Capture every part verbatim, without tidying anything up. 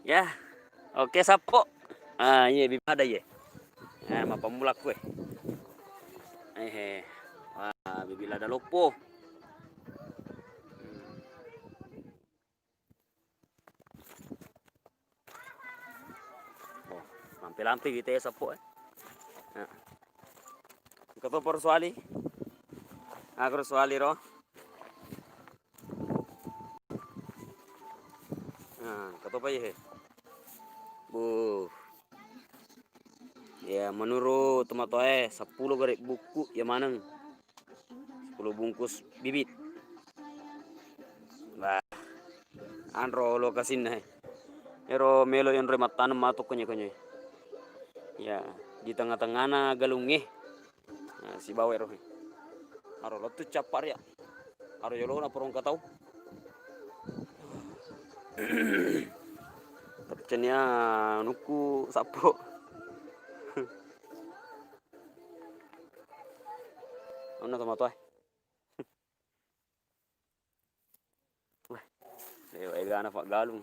Ya. Oke, sappo. Ah, iye, bibi lada iye. Eh, mappammula kue. Eh, eh. Wah, bibi lada loppo. Hmm. Oh, lampe-lampe kita ya sappo, eh. Nah. Engka to poro suali. Aku suali ro. Nah, engka to pa iye. Bu. Ya, menurut tomatoae, seppulo gare bukku ya maneng. Seppulo bungkus bibit. Wah, anro lokasinna, he. Ero melo yonroi mattaneng matu konye-konye. Ya, di tengah-tengahna galungnge. Nah, sibawa ero, he. Aro lettu cappa ria. Aro yolona porongka tau. Tapi cenia nukku sappo. Onna tomatoae. Wah, lewa egana Pak Galung.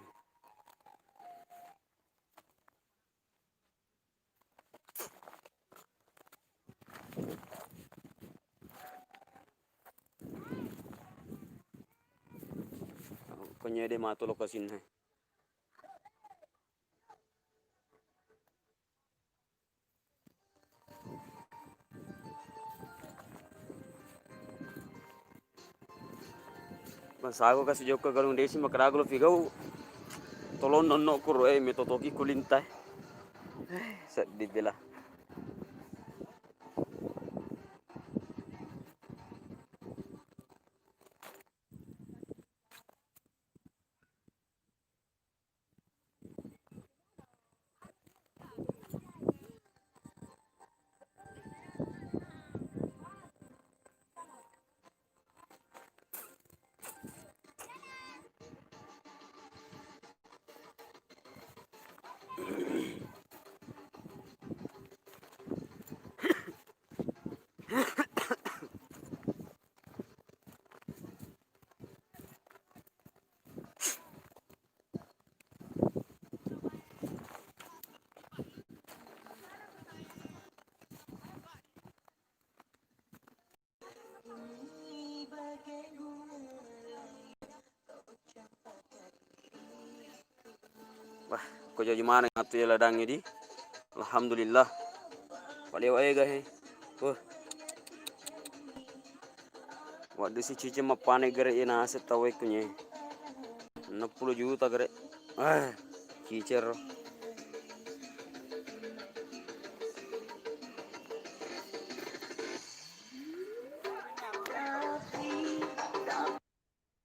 Konye de matu lokasinna. Masago kasi jokka galung desi makarago lo figau. Tolong nonno kuro, eh, metotoki kulintai. Eh, sedih bela. Wah, ko jaji maneng atu ya ladangnge di. Alhamdulillah. Palewa ega he. Wah. Waddesi cicing mappane gare e naseng tau e kunye. Enam puluh juta gare. Ah, cicero.